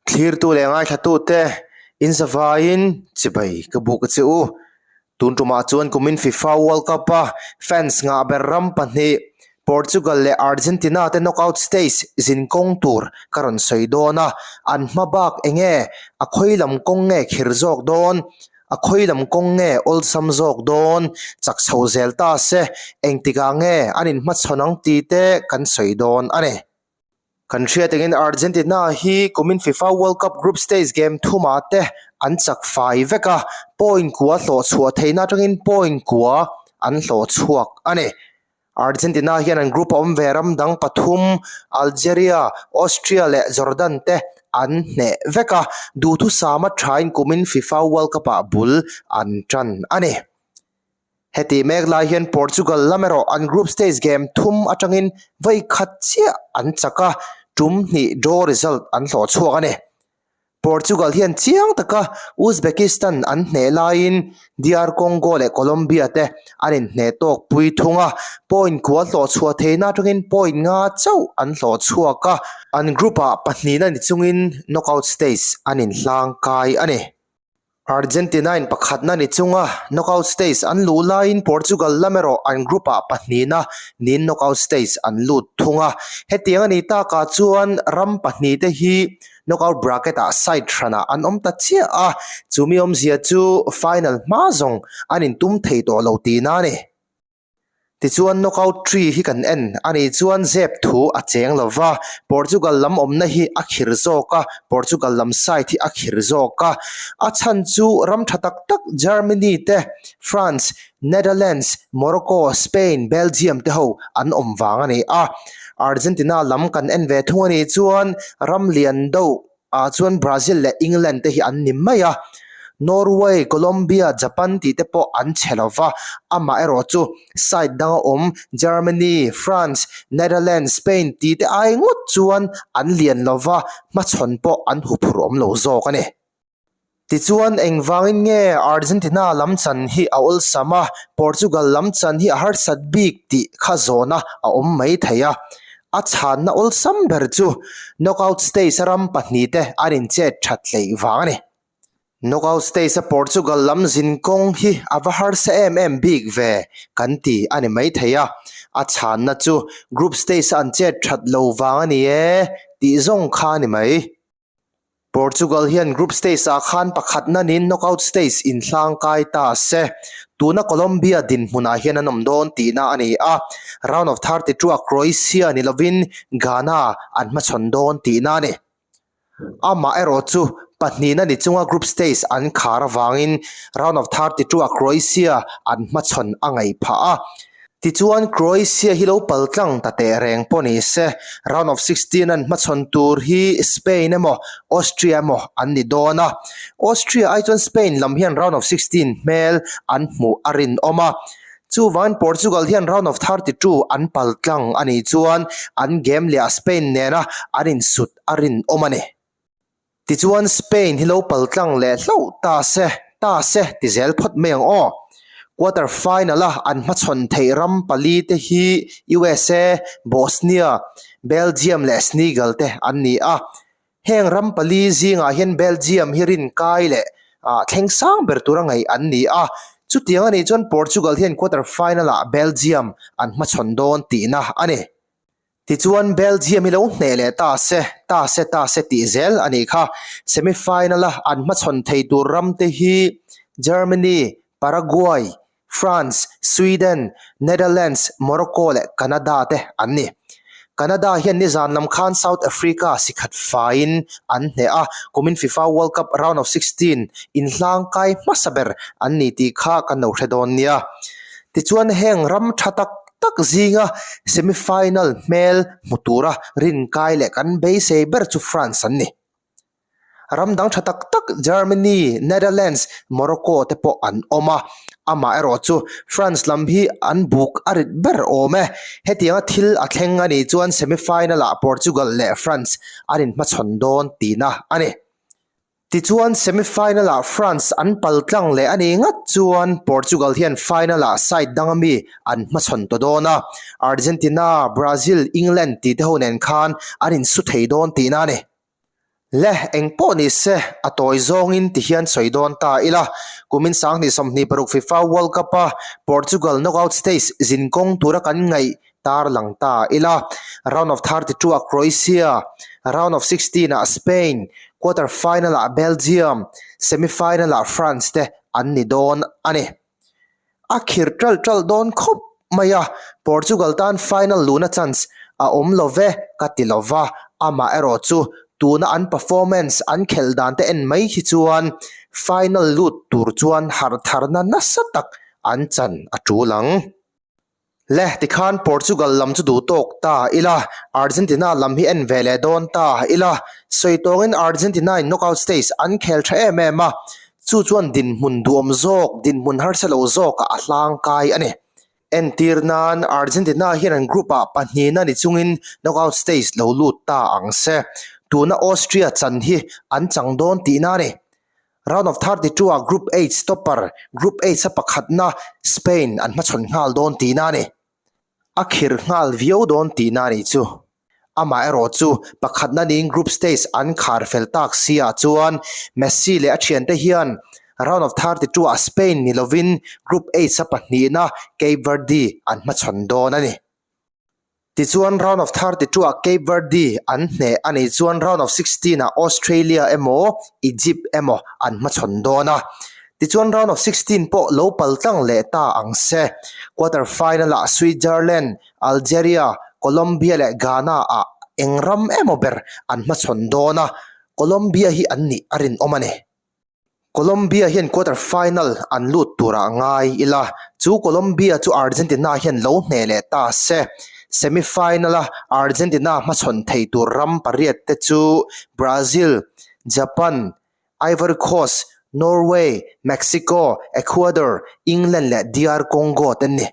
Thlirtu leh ngaithlatute in zavaiin chibai ka buk a che u. Tun tumah chuan kumin FIFA World Cup-a fans ngah ber ram pahnih Portugal leh Argentina te knockout stage zin kawng tur ka rawn sawi dawn a, an hma bak enge a khawi lam kawng nge khir zawk dawn, a khawi lam kawng nge awlsam zawk dawn, chak chho zel ta se engtikah nge an inhmachhawn ang tih te kan sawi dawn a ni. Kan hriat engin Argentina hi kumin FIFA World Cup group stage game thumah te an chak fai vek a, point kua hlawh chhuah theihna atangin point kua an hlawh chhuak a ni. Argentina hian an group a awm ve ram dang pathum Algeria, Austria leh Jordan te an hneh vek a, duhthusama thain kumin FIFA World Cup-ah bul an tan a ni. Heti mek lai hian Portugal lam erawh an group stage game thum atangin vawi khat chiah an chak a, tum hnih draw result an hlawh chhuak a ni. Portugal hian chiang taka Uzbekistan an hneh laiin DR Congo leh Colombia te an inhneh tawk pui thung a, point kua hlawh chhuah theihna atangin point nga chauh an hlawh chhuak a, an group-ah pahnihna ni chungin knockout stage an inhlang kai a ni. Argentina-in pakhatna ni chunga knockout stage an luh laiin Portugal lam erawh an group-ah pahnihna niin knockout stage an lut thung a. Hetiang a nih takah chuan ram pahnihte hi knockout bracket-ah side hranah an awm ta chiah a, chumi awmzia chu final hma zawng an intum thei tawh lo tihna a ni. Tichuan knockout tree hi kan en a nih chuan zep thu a cheng lo va, Portugal lam awmna hi a khir zawk a, Portugal lam side hi a khir zawk a. A chhan chu ram tha tak tak Germany te, France, Netherlands, Morocco, Spain, Belgium te ho an awm vang a ni a. Argentina lam kan en ve thung a nih chuan ram lian deuh ah chuan Brazil leh England te hi an ni mai a, Norway, Colombia, Japan tih te pawh an chhe lo va, amah erawh chu side danga awm Germany, France, Netherlands, Spain tih te ai ngawt chuan an lian lo va, hmachhawn pawh an huphurh awm lo zawk a ni. Tichuan engvangin nge Argentina lam chan hi a awlsam a, Portugal lam chan hi a harsat bik tih kha zawhna a awm mai thei a. A chhanna awlsam ber chu knockout stage a ram pahnihte an inchet that hleih vang a ni. Knockout stage a Portugal lam zin kawng hi a va harsa em em bik ve kan ti a ni mai thei a. A chhanna chu group stage a an chet that lo vang a ni e tih zawng kha a ni mai. Portugal hian group stage ah khan pakhatna niin knockout stage inhlang kai ta se. Tuna Colombia dinhmunah hian an awm dawn tihna a ni a, round of 32 ah Croatia ni lovin Ghana an hmachhawn dawn tihna a ni. Amah erawh chu pahnihna ni chunga group stage an khar avangin round of 32 ah Croatia an hmachhawn a ngaih phah a. Tichuan Croatia hi lo pal tlang ta teh reng pawh ni se, round of 16 an hmachhawn tur hi Spain emaw Austria emaw an ni dawn a. Austria ai chuan Spain lam hian round of 16 hmel an hmuh a rinawm a. Chuvangin Portugal hian round of 32 an pal tlang a nih chuan an game leh ah Spain nena an insut a rinawm a ni. Tichuan Spain hi lo pal tlang leh hlauh ta se, ta se ti zel phawt mai ang aw. Quarter final a an hmachhawn theih ram pali te hi USA, Bosnia, Belgium leh Senegal te an ni a. Heng ram pali zingah hian Belgium hi rinkai leh thleng sang ber tura ngaih an ni a. Chutiang a nih chuan Portugal hian quarter final ah Belgium an hmachhawn dawn tihna a ni. Tichuan Belgium hi lo hneh leh ta se, ta se ta se tih zel a nih kha. Semi final a an hmachhawn thei tur ram te hi Germany, Paraguay, France, Sweden, Netherlands, Morocco leh Canada te an ni. Canada hian nizan lam khan South Africa sikhat faiin an hneh a, kumin FIFA World Cup round of 16 inhlang kai hmasa ber an ni tih kha kan lo hre dawn nia. Tichuan heng ram tha tak tak zinga semi-final hmel hmu tura rinkai leh kan beisei ber chu France an ni. Ram dang tha tak tak Germany, Netherlands, Morocco te pawh an awm a, amaherawh chu France lam hi an buk a rit ber awm e. Hetianga thil a thleng a nih chuan semi-final ah Portugal leh France an inhmachhawn dawn tihna a ni. Tichuan semi-final-ah France an pal tlang leh a nih ngat chuan Portugal hian final-ah side danga mi an hmachhawn ta dawn a, Argentina, Brazil, England tih te ho nen khan an insu thei dawn tihna a ni. Le, eng pawh ni se, a tawi zawngin ti hian sawi dawn ta ila. Kumin 2026 FIFA World Cup-a Portugal knockout stage zin kawng tura kan ngaih tar lang ta ila. Round of 32 ah Croatia, Round of 16 ah Spain, Quarter final ah Belgium, Semi final ah France te an ni dawn a ni. A khir ṭalh ṭalh dawn khawp mai a, Portugal tan final luhna chance a awm lo ve ka ti lo va, amah erawh chu tuna an performance an khelh dan te en mai hi chuan final lut tur chuan harh tharna nasa tak an chan a ṭul ang. Le, tikhan Portugal lam chu duh tawk ta ila, Argentina lam hi en ve leh dawn ta ila. Sawi tawngin Argentina in knockout stage an khel tha em em a, chu chuan dinhmun duhawm zawk, dinhmun harsa lo zawkah a hlangkai a ni. Entir nan Argentina hian an group ah pahnihna ni chungin knockout stage lo lut ta ang se, tuna Austria chan hi an chang dawn tihna a ni. Round of 32 ah Group H topper, Group H a pakhatna Spain an hmachhawn nghal dawn tihna a ni. A khir nghal viau dawn tihna a nih chu. Amaherawh chu pakhatna niin group stage an khar fel tak si ah chuan Messi leh a thiante hian round of 32 ah Spain ni lovin Group H a pahnihna Cape Verde an hmachhawn dawn a ni. Tichuan round of 32 ah Cape Verde an hneh a nih chuan round of 16 ah Australia emaw Egypt emaw an hmachhawn dawn a. Tichuan round of 16 pawh lo pal tlang leh ta ang se. Quarter final ah Switzerland, Algeria, Colombia leh Ghana ah eng ram emaw ber an hmachhawn dawn a, Colombia hi an nih a rinawm a ni. Colombia hian quarter final an lut turah ngai ila, chu Colombia chu Argentina hian lo hneh leh ta se. Semi final a Argentina hmachhawn thei tur ram pariat te chu Brazil, Japan, Ivory Coast, Norway, Mexico, Ecuador, England leh DR Congo te an ni.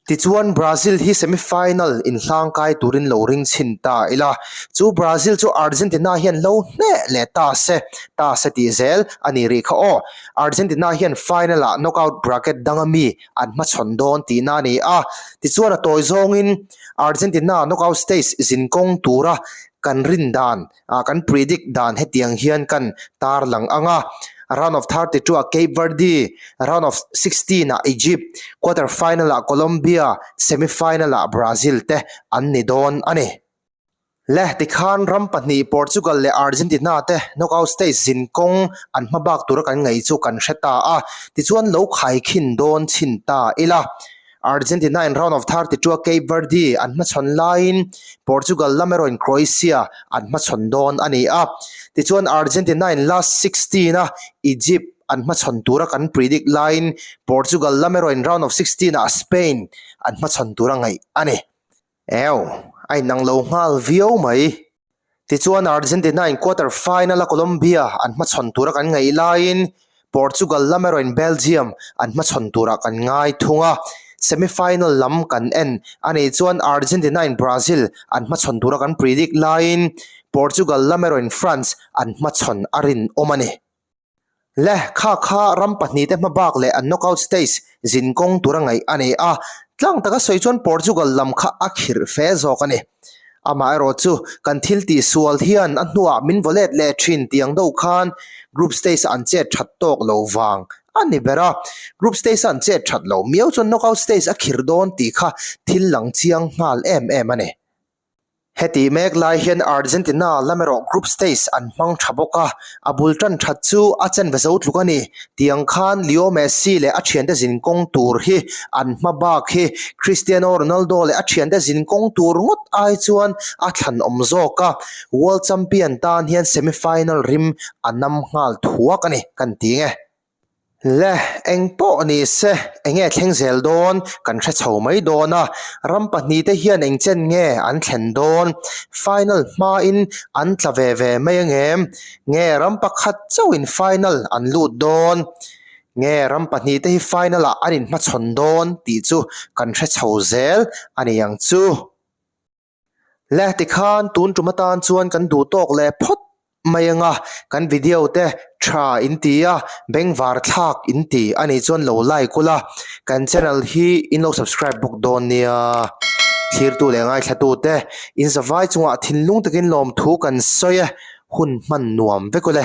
Tichuan Brazil hi semi-final inhlangkai turin lo ring chhin ta ila, chu Brazil chu Argentina hian lo hneh leh ta se, ta se tih zel a ni rih kha aw. Argentina hian final-ah knockout bracket danga mi an hmachhawn dawn tihna a ni a. Tichuan a tawi zawngin Argentina knockout stage zinkawng tura kan rin dan Ah kan predict dan hetiang hian kan tarlang ang a, round of 32 ah Cape Verde, round of 16 ah Egypt, quarter final ah Colombia, semi final ah Brazil te an ni dawn a ni. Le tikhan ram pahnih Portugal leh Argentina te knockout stage zin kawng an hma bak tura kan ngaih chu kan hre ta a, tichuan lo khaikhin dawn chhin ta ila. Argentina in round of 32 a Cape Verde an hmachhawn laiin Portugal lam erawhin Croatia an hmachhawn dawn a ni a. Tichuan Argentina in last 16 a Egypt an hmachhawn tura kan predict laiin Portugal lam erawhin round of 16 ah Spain an hmachhawn tura ngaih a ni. Ew, a inang lo nghal viau mai. Tichuan Argentina in quarter final a Colombia an hmachhawn tura kan ngaih laiin Portugal lam erawhin Belgium an hmachhawn turah kan ngai thung a. Semi final lam kan en a nih chuan Argentina in Brazil an hmachhawn tura kan predict laiin Portugal lam erawhin France an hmachhawn a rinawm a ni. Le, kha kha ram pahnihte hmabak leh an knockout stage zin kawng tura ngaih a ni a, tlang taka sawi chuan Portugal lam kha a khirh fe zawk a ni. Amaherawh chu kan thil tih sual hian a hnuah min vaw let leh thin tiang deuh khan group stage a an chet that tawk lo vang a ni ber a, group stage a an chet that loh miau chuan knockout stage a khirh dawn tih kha thil lang chiang nghal em em a ni. Hetih mek lai hian Argentina lam erawh group stage an hmang tha bawk a, a bul tan that chu a chen ve zo tluk a ni. Tiang khan Leo Messi leh a thiante zin kawng tur hi an hma bak hi Cristiano Ronaldo leh a thiante zin kawng tur ngawt ai chuan a thlanawm zawk a, World Champion tan hian semi-final rim a nam nghal thuak a ni kan ti nge. Le, eng pawh ni se, eng nge thleng zel dawn kan hre chho mai dawn a, ram pahnihte hian eng chen nge an thlen dawn? Final hmain an tla ve ve mai angem? Nge ram pakhat chauhin final an lut dawn? Nge ram pahnihte hi final ah an inhmachhawn dawn tih chu kan hre chho zel a ni ang chu. Le tikhan tun tum atan chuan kan duh tawk leh phawt mai anga kan video te tha in ti a, bengvar thlak in ti a nih chuan lo like ula, kan channel hi in lo subscribe bawk dawn nia. Thlirtu leh ngaithla tute in zavai chungah thinlung takin lawmthu kan sawi e. hun hman nuam vek ule.